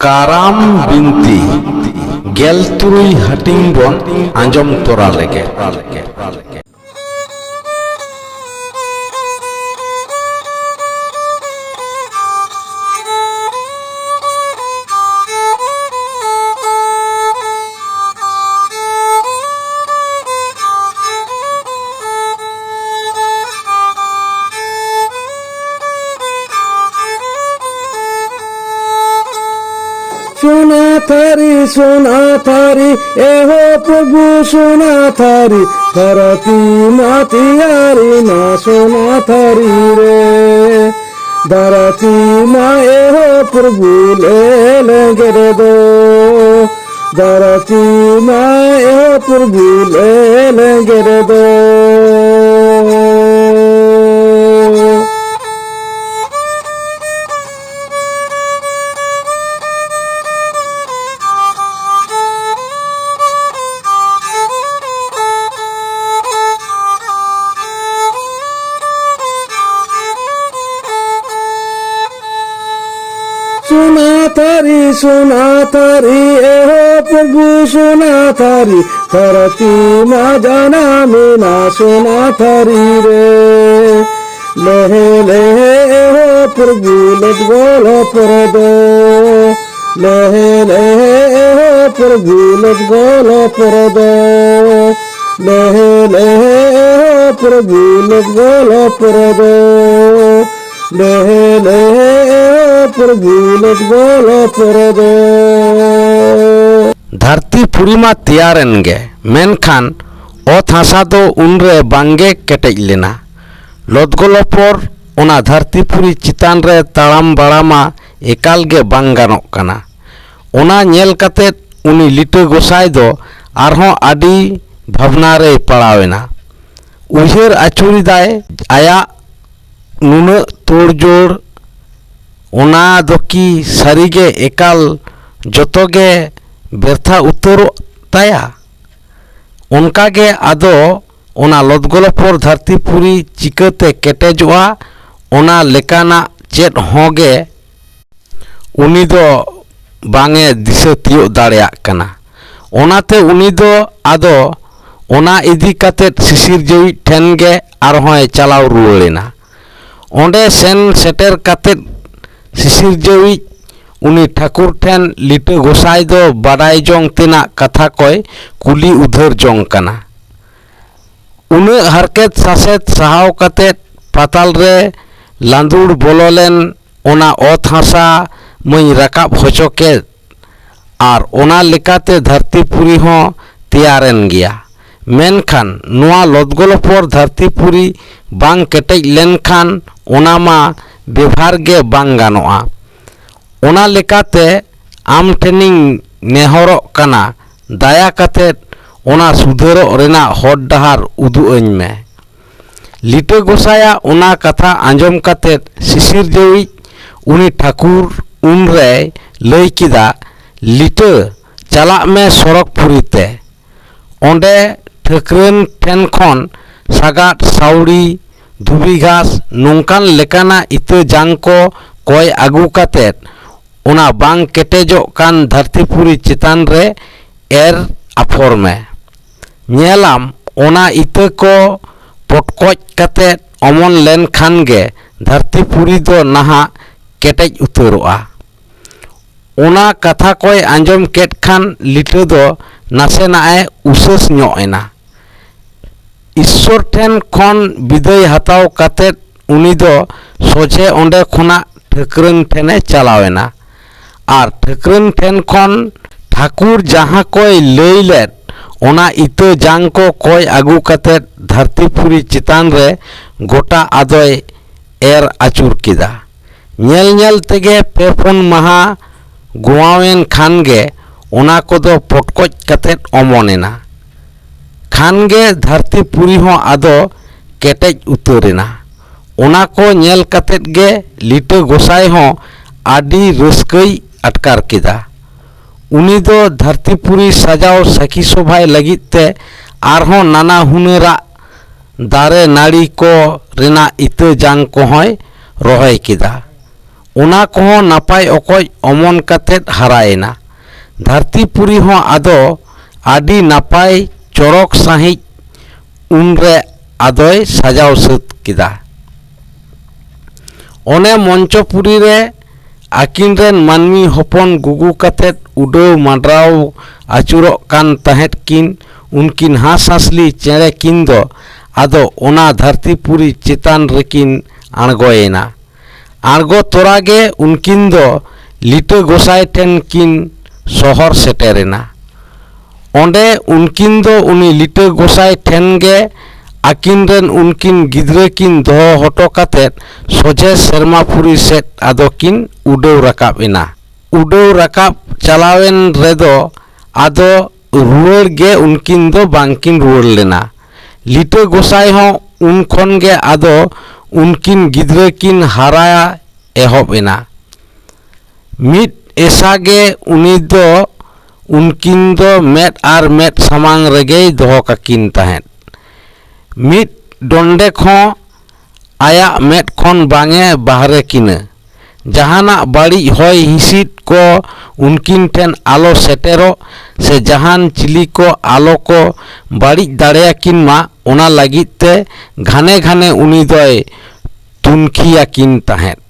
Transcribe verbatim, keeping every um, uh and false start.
ᱠᱟᱨᱟᱢ ᱵᱤᱱᱛᱤ ᱜᱮᱞ ᱛᱩᱨᱩᱭ ᱦᱟᱹᱴᱤᱧ ᱵᱚᱱ ᱟᱸᱡᱚᱢ ᱛᱚᱨᱟ ᱞᱮᱜᱮ᱾ ᱥᱳᱱᱟ ᱛᱷᱟᱹᱨᱤ, ᱥᱳᱱᱟ ᱛᱷᱟᱹᱨᱤ, ᱮᱦᱳ ᱯᱨᱚᱵᱷᱩ ᱥᱳᱱᱟ ᱛᱷᱟᱹᱨᱤ, ᱫᱷᱟᱹᱨᱛᱤ ᱢᱟ ᱛᱮᱭᱟᱨᱤᱱᱟ ᱥᱳᱱᱟ ᱛᱷᱟᱹᱨᱤ ᱨᱮ᱾ ᱫᱷᱟᱹᱨᱛᱤ ᱢᱟ ᱮᱦᱳ ᱯᱨᱚᱵᱷᱩ ᱞᱮ ᱞᱮᱸᱜᱮᱫ ᱫᱚ, ᱫᱷᱟᱹᱨᱛᱤ ᱢᱟ ᱮᱦᱳ ᱯᱨᱚᱵᱷᱩ ᱞᱮ ᱞᱮᱸᱜᱮᱫ ᱫᱚ᱾ ᱥᱳᱱᱟ ᱛᱷᱟᱹᱨᱤ, ᱥᱳᱱᱟ ᱛᱷᱟᱹᱨᱤ, ᱮᱦᱳ ᱯᱨᱚᱵᱷᱩ ᱥᱳᱱᱟ ᱛᱷᱟᱹᱨᱤ, ᱫᱷᱟᱹᱨᱛᱤ ᱢᱟ ᱡᱟᱱᱟᱢᱮᱱᱟ ᱥᱳᱱᱟ ᱛᱷᱟᱹᱨᱤ ᱨᱮ᱾ ᱞᱮᱦᱮ ᱞᱮᱦᱮ ᱮᱦᱳ ᱯᱨᱚᱵᱷᱩ ᱞᱚᱫ ᱜᱚᱞᱚᱯ ᱨᱮᱫᱚ, ᱞᱮᱦᱮ ᱞᱮᱦᱮ ᱮᱦᱳ ᱯᱨᱚᱵᱷᱩ ᱞᱚᱫ ᱜᱚᱞᱚᱯ ᱨᱮᱫᱚ, ᱞᱮᱦᱮ ᱞᱮᱦᱮ ᱮᱦᱳ ᱯᱨᱚᱵᱷᱩ ᱞᱚᱫ ᱜᱚᱞᱚᱯ ᱨᱮᱫᱚ, ᱞᱮᱦᱮ ᱞᱮᱦᱮ ᱮᱦᱳ ᱯᱨᱚᱵᱷᱩ ᱞᱚᱫ ᱜᱚᱞᱚᱯ ᱨᱮᱫᱚ᱾ ᱫᱷᱟᱹᱨᱛᱤ ᱯᱩᱨᱤ ᱢᱟ ᱛᱮᱭᱟᱨᱮᱱ ᱜᱮ, ᱢᱮᱱᱠᱷᱟᱱ ᱚᱛ ᱦᱟᱥᱟ ᱫᱚ ᱩᱱᱨᱮ ᱵᱟᱝᱜᱮ ᱠᱮᱴᱮᱡ ᱞᱮᱱᱟ᱾ ᱞᱚᱫᱜᱚᱞᱚᱯᱚᱨ ᱚᱱᱟ ᱫᱷᱟᱹᱨᱛᱤᱯᱩᱨᱤ ᱪᱮᱛᱟᱱ ᱨᱮ ᱛᱟᱲᱟᱢ ᱵᱟᱲᱟ ᱢᱟ ᱮᱠᱟᱞ ᱜᱮ ᱵᱟᱝ ᱜᱟᱱᱚᱜ ᱠᱟᱱᱟ᱾ ᱚᱱᱟ ᱧᱮᱞ ᱠᱟᱛᱮᱫ ᱩᱱᱤ ᱞᱤᱴᱟᱹ ᱜᱚᱸᱥᱟᱭ ᱫᱚ ᱟᱨᱦᱚᱸ ᱟᱹᱰᱤ ᱵᱷᱟᱵᱽᱱᱟ ᱨᱮᱭ ᱯᱟᱲᱟᱣ ᱮᱱᱟ᱾ ᱩᱭᱦᱟᱹᱨ ᱟᱹᱪᱩᱨᱮᱫᱟᱭ, ᱟᱭᱟᱜ ᱱᱩᱱᱟᱹᱜ ᱛᱳᱲᱡᱳᱲ, ᱚᱱᱟ ᱫᱚ ᱠᱤ ᱥᱟᱹᱨᱤᱜᱮ ᱮᱠᱟᱞ ᱡᱚᱛᱚ ᱜᱮ ᱵᱮᱨᱛᱷᱟ ᱩᱛᱟᱹᱨᱚᱜ ᱛᱟᱭᱟ? ᱚᱱᱠᱟᱜᱮ ᱟᱫᱚ ᱚᱱᱟ ᱞᱚᱫᱜᱚᱞᱚᱯᱚᱨ ᱫᱷᱟᱹᱨᱛᱤᱯᱩᱨᱤ ᱪᱤᱠᱟᱹᱛᱮ ᱠᱮᱴᱮᱡᱚᱜᱼᱟ, ᱚᱱᱟ ᱞᱮᱠᱟᱱᱟᱜ ᱪᱮᱫ ᱦᱚᱸ ᱜᱮ ᱩᱱᱤ ᱫᱚ ᱵᱟᱝ ᱮ ᱫᱤᱥᱟᱹ ᱛᱤᱭᱳᱜ ᱫᱟᱲᱮᱭᱟᱜ ᱠᱟᱱᱟ᱾ ᱚᱱᱟᱛᱮ ᱩᱱᱤ ᱫᱚ ᱟᱫᱚ ᱚᱱᱟ ᱤᱫᱤ ᱠᱟᱛᱮ ᱥᱤᱥᱤᱨᱡᱟᱹᱣᱤᱡ ᱴᱷᱮᱱ ᱜᱮ ᱟᱨᱦᱚᱸᱭ ᱪᱟᱞᱟᱣ ᱨᱩᱣᱟᱹᱲ ᱮᱱᱟ᱾ ᱚᱸᱰᱮ ᱥᱮᱱ ᱥᱮᱴᱮᱨ ᱠᱟᱛᱮ ᱥᱤᱥᱤᱨᱡᱟᱹᱣᱤᱡ ᱩᱱᱤ ᱴᱷᱟᱹᱠᱩᱨ ᱴᱷᱮᱱ ᱞᱤᱴᱟᱹ ᱜᱚᱸᱥᱟᱭ ᱫᱚ ᱵᱟᱰᱟᱭ ᱡᱚᱝ ᱛᱮᱱᱟᱜ ᱠᱟᱛᱷᱟ ᱠᱚᱭ ᱠᱩᱞᱤ ᱩᱫᱷᱟᱹᱨ ᱡᱚᱝ ᱠᱟᱱᱟ᱾ ᱩᱱᱟᱹᱜ ᱦᱟᱨᱠᱮᱛ ᱥᱟᱥᱮᱛ ᱥᱟᱦᱟᱣ ᱠᱟᱛᱮ ᱯᱟᱛᱟᱞ ᱨᱮ ᱞᱟᱸᱫᱩᱲ ᱵᱚᱞᱚ ᱞᱮᱱ ᱚᱱᱟ ᱚᱛ ᱦᱟᱥᱟ ᱢᱟᱹᱧ ᱨᱟᱠᱟᱵ ᱦᱚᱪᱚ ᱠᱮᱫ, ᱟᱨ ᱚᱱᱟ ᱞᱮᱠᱟᱛᱮ ᱫᱷᱟᱹᱨᱛᱤᱯᱩᱨᱤ ᱦᱚᱸ ᱛᱮᱭᱟᱨᱮᱱ ᱜᱮᱭᱟ᱾ ᱢᱮᱱᱠᱷᱟᱱ ᱱᱚᱣᱟ ᱞᱚᱫᱜᱚᱞᱚᱯᱚᱨ ᱫᱷᱟᱹᱨᱛᱤᱯᱩᱨᱤ ᱵᱟᱝ ᱠᱮᱴᱮᱡ ᱞᱮᱱᱠᱷᱟᱱ ᱚᱱᱟ ᱢᱟ ᱵᱮᱵᱷᱟᱨ ᱜᱮ ᱵᱟᱝ ᱜᱟᱱᱚᱜᱼᱟ᱾ ᱚᱱᱟ ᱞᱮᱠᱟᱛᱮ ᱟᱢ ᱴᱷᱮᱱᱤᱧ ᱱᱮᱦᱚᱨᱚᱜ ᱠᱟᱱᱟ, ᱫᱟᱭᱟ ᱠᱟᱛᱮ ᱚᱱᱟ ᱥᱩᱫᱷᱟᱹᱨᱚᱜ ᱨᱮᱱᱟᱜ ᱦᱚᱨ ᱰᱟᱦᱟᱨ ᱩᱫᱩᱜ ᱟᱹᱧ ᱢᱮ᱾ ᱞᱤᱴᱟᱹ ᱜᱚᱸᱥᱟᱭᱟᱜ ᱚᱱᱟ ᱠᱟᱛᱷᱟ ᱟᱸᱡᱚᱢ ᱠᱟᱛᱮ ᱥᱤᱥᱤᱨᱡᱟᱹᱣᱤᱡ ᱩᱱᱤ ᱴᱷᱟᱹᱠᱩᱨ ᱩᱱᱨᱮᱭ ᱞᱟᱹᱭ ᱠᱮᱫᱟ, "ᱞᱤᱴᱟᱹ, ᱪᱟᱞᱟᱜ ᱢᱮ ᱥᱚᱨᱚᱜᱽᱯᱩᱨᱤ ᱛᱮ᱾ ᱚᱸᱰᱮ ᱴᱷᱟᱹᱠᱨᱟᱹᱱ ᱴᱷᱮᱱ ᱠᱷᱚᱱ ᱥᱟᱜᱟᱫ, ᱥᱟᱹᱣᱲᱤ, ᱫᱷᱩᱵᱤ ᱜᱷᱟᱥ ᱱᱚᱝᱠᱟᱱ ᱞᱮᱠᱟᱱᱟᱜ ᱤᱛᱟᱹ ᱡᱟᱝ ᱠᱚ ᱠᱚᱭ ᱟᱹᱜᱩ ᱠᱟᱛᱮ ᱚᱱᱟ ᱵᱟᱝ ᱠᱮᱴᱮᱡᱚᱜ ᱠᱟᱱ ᱫᱷᱟᱹᱨᱛᱤᱯᱩᱨᱤ ᱪᱮᱛᱟᱱ ᱨᱮ ᱮᱨ ᱟᱯᱷᱚᱨ ᱢᱮ᱾ ᱧᱮᱞᱟᱢ, ᱚᱱᱟ ᱤᱛᱟᱹ ᱠᱚ ᱯᱚᱴᱠᱚᱡ ᱠᱟᱛᱮ ᱚᱢᱚᱱ ᱞᱮᱱ ᱠᱷᱟᱱ ᱜᱮ ᱫᱷᱟᱹᱨᱛᱤᱯᱩᱨᱤ ᱫᱚ ᱱᱟᱦᱟᱜ ᱠᱮᱴᱮᱡ ᱩᱛᱟᱹᱨᱚᱜᱼᱟ᱾" ᱚᱱᱟ ᱠᱟᱛᱷᱟ ᱠᱚᱭ ᱟᱸᱡᱚᱢ ᱠᱮᱫ ᱠᱷᱟᱱ ᱞᱤᱴᱟᱹ ᱫᱚ ᱱᱟᱥᱮᱱᱟᱜ ᱮ ᱩᱥᱟᱹᱥ ᱧᱚᱜ ᱮᱱᱟ᱾ ᱤᱥᱥᱚᱨ ᱴᱷᱮᱱ ᱠᱷᱚᱱ ᱵᱤᱫᱟᱹᱭ ᱦᱟᱛᱟᱣ ᱠᱟᱛᱮ ᱩᱱᱤ ᱫᱚ ᱥᱚᱡᱷᱮ ᱚᱸᱰᱮ ᱠᱷᱚᱱᱟᱜ ᱴᱷᱟᱹᱠᱨᱟᱹᱱ ᱴᱷᱮᱱᱮ ᱪᱟᱞᱟᱣ ᱮᱱᱟ᱾ ᱟᱨ ᱴᱷᱟᱹᱠᱨᱟᱹᱱ ᱴᱷᱮᱱ ᱠᱷᱚᱱ ᱴᱷᱟᱹᱠᱩᱨ ᱡᱟᱦᱟᱸ ᱠᱚᱭ ᱞᱟᱹᱭ ᱞᱮᱫ, ᱚᱱᱟ ᱤᱛᱟᱹ ᱡᱟᱝ ᱠᱚ ᱠᱚᱭ ᱟᱹᱜᱩ ᱠᱟᱛᱮ ᱫᱷᱟᱹᱨᱛᱤᱯᱩᱨᱤ ᱪᱮᱛᱟᱱ ᱨᱮ ᱜᱚᱴᱟ ᱟᱫᱚᱭ ᱮᱨ ᱟᱹᱪᱩᱨ ᱠᱮᱫᱟ᱾ ᱧᱮᱞ ᱧᱮᱞ ᱛᱮᱜᱮ ᱯᱮ ᱯᱩᱱ ᱢᱟᱦᱟ ᱜᱚᱣᱟᱣᱮᱱ ᱠᱷᱟᱱ ᱜᱮ ᱚᱱᱟ ᱠᱚᱫᱚ ᱯᱚᱴᱠᱚᱡ ᱠᱟᱛᱮ ᱚᱢᱚᱱ ᱮᱱᱟ᱾ ᱠᱷᱟᱱ ᱜᱮ ᱫᱷᱟᱹᱨᱛᱤ ᱯᱩᱨᱤ ᱦᱚᱸ ᱟᱫᱚ ᱠᱮᱴᱮᱡ ᱩᱛᱟᱹᱨ ᱮᱱᱟ᱾ ᱚᱱᱟ ᱠᱚ ᱧᱮᱞ ᱠᱟᱛᱮ ᱜᱮ ᱞᱤᱴᱟᱹ ᱜᱚᱸᱥᱟᱭ ᱦᱚᱸ ᱟᱹᱰᱤ ᱨᱟᱹᱥᱠᱟᱹᱭ ᱟᱴᱠᱟᱨ ᱠᱮᱫᱟ᱾ ᱩᱱᱤ ᱫᱚ ᱫᱷᱟᱹᱨᱛᱤ ᱯᱩᱨᱤ ᱥᱟᱡᱟᱣ ᱥᱟᱹᱠᱷᱤ ᱥᱚᱵᱷᱟᱭ ᱞᱟᱹᱜᱤᱫ ᱛᱮ ᱟᱨᱦᱚᱸ ᱱᱟᱱᱟ ᱦᱩᱱᱟᱹᱨᱟᱜ ᱫᱟᱨᱮ ᱱᱟᱹᱲᱤ ᱠᱚ ᱨᱮᱱᱟᱜ ᱤᱛᱟᱹ ᱡᱟᱝ ᱠᱚᱦᱚᱸᱭ ᱨᱚᱦᱚᱭ ᱠᱮᱫᱟ᱾ ᱚᱱᱟ ᱠᱚᱦᱚᱸ ᱱᱟᱯᱟᱭ ᱚᱠᱚᱡ ᱚᱢᱚᱱ ᱠᱟᱛᱮᱫ ᱦᱟᱨᱟᱭᱮᱱᱟ᱾ ᱫᱷᱟᱹᱨᱛᱤᱯᱩᱨᱤ ᱦᱚᱸ ᱟᱫᱚ ᱟᱹᱰᱤ ᱱᱟᱯᱟᱭ ᱪᱚᱨᱚᱠ ᱥᱟᱺᱦᱤᱡ ᱩᱱᱨᱮ ᱟᱫᱚᱭ ᱥᱟᱡᱟᱣ ᱥᱟᱹᱛ ᱠᱮᱫᱟ᱾ ᱚᱱᱮ ᱢᱚᱧᱪᱚᱯᱩᱨᱤ ᱨᱮ ᱟᱹᱠᱤᱱ ᱨᱮᱱ ᱢᱟᱹᱱᱢᱤ ᱦᱚᱯᱚᱱ ᱜᱩᱜᱩ ᱠᱟᱛᱮᱫ ᱩᱰᱟᱹᱣ ᱢᱟᱰᱨᱟᱣ ᱟᱹᱪᱩᱨᱚᱜ ᱠᱟᱱ ᱛᱟᱦᱮᱸᱫ ᱠᱤᱱ, ᱩᱱᱠᱤᱱ ᱦᱟᱸᱥ ᱦᱟᱸᱥᱞᱤ ᱪᱮᱬᱮ ᱠᱤᱱ ᱫᱚ ᱟᱫᱚ ᱚᱱᱟ ᱫᱷᱟᱹᱨᱛᱤᱯᱩᱨᱤ ᱪᱮᱛᱟᱱ ᱨᱮᱠᱤᱱ ᱟᱬᱜᱚᱭᱮᱱᱟ᱾ ᱟᱬᱜᱚ ᱛᱚᱨᱟ ᱜᱮ ᱩᱱᱠᱤᱱ ᱫᱚ ᱞᱤᱴᱟᱹ ᱜᱚᱸᱥᱟᱭ ᱴᱷᱮᱱ ᱠᱤᱱ ᱥᱚᱦᱚᱨ ᱥᱮᱴᱮᱨᱮᱱᱟ᱾ ᱚᱸᱰᱮ ᱩᱱᱠᱤᱱ ᱫᱚ ᱩᱱᱤ ᱞᱤᱴᱟᱹ ᱜᱚᱸᱥᱟᱭ ᱴᱷᱮᱱ ᱜᱮ ᱟᱹᱠᱤᱱ ᱨᱮᱱ ᱩᱱᱠᱤᱱ ᱜᱤᱫᱽᱨᱟᱹ ᱠᱤᱱ ᱫᱚᱦᱚ ᱦᱚᱴᱚ ᱠᱟᱛᱮᱫ ᱥᱚᱡᱷᱮ ᱥᱮᱨᱢᱟᱯᱩᱨᱤ ᱥᱮᱫ ᱟᱫᱚ ᱠᱤᱱ ᱩᱰᱟᱹᱣ ᱨᱟᱠᱟᱵ ᱮᱱᱟ᱾ ᱩᱰᱟᱹᱣ ᱨᱟᱠᱟᱵ ᱪᱟᱞᱟᱣᱮᱱ ᱨᱮᱫᱚ ᱟᱫᱚ ᱨᱩᱣᱟᱹᱲ ᱜᱮ ᱩᱱᱠᱤᱱ ᱫᱚ ᱵᱟᱝᱠᱤᱱ ᱨᱩᱣᱟᱹᱲ ᱞᱮᱱᱟ᱾ ᱞᱤᱴᱟᱹ ᱜᱚᱸᱥᱟᱭ ᱦᱚᱸ ᱩᱱ ᱠᱷᱚᱱ ᱜᱮ ᱟᱫᱚ ᱩᱱᱠᱤᱱ ᱜᱤᱫᱽᱨᱟᱹ ᱠᱤᱱ ᱦᱟᱨᱟ ᱮᱦᱚᱵ ᱮᱱᱟ᱾ ᱢᱤᱫ ᱮᱥᱟ ᱜᱮ ᱩᱱᱤ ᱫᱚ ᱩᱱᱠᱤᱱ ᱫᱚ ᱢᱮᱫ ᱟᱨ ᱢᱮᱫ ᱥᱟᱢᱟᱝ ᱨᱮᱜᱮᱭ ᱫᱚᱦᱚ ᱠᱟᱠᱤᱱ ᱛᱟᱦᱮᱸᱫ᱾ ᱢᱤᱫ ᱰᱚᱸᱰᱮᱠ ᱦᱚᱸ ᱟᱭᱟᱜ ᱢᱮᱫ ᱠᱷᱚᱱ ᱵᱟᱝ ᱮ ᱵᱟᱦᱨᱮ ᱠᱤᱱᱟᱹ᱾ ᱡᱟᱦᱟᱱᱟᱜ ᱵᱟᱹᱲᱤᱡ ᱦᱚᱭ ᱦᱤᱸᱥᱤᱫ ᱠᱚ ᱩᱱᱠᱤᱱ ᱴᱷᱮᱱ ᱟᱞᱚ ᱥᱮᱴᱮᱨᱚᱜ ᱥᱮ ᱡᱟᱦᱟᱱ ᱪᱤᱞᱤ ᱠᱚ ᱟᱞᱚ ᱠᱚ ᱵᱟᱹᱲᱤᱡ ᱫᱟᱲᱮᱭᱟᱠᱤᱱ ᱢᱟ, ᱚᱱᱟ ᱞᱟᱹᱜᱤᱫ ᱛᱮ ᱜᱷᱟᱱᱮ ᱜᱷᱟᱱᱮ ᱩᱱᱤ ᱫᱚᱭ ᱛᱩᱱᱠᱷᱤᱭᱟᱠᱤᱱ ᱛᱟᱦᱮᱸᱫ᱾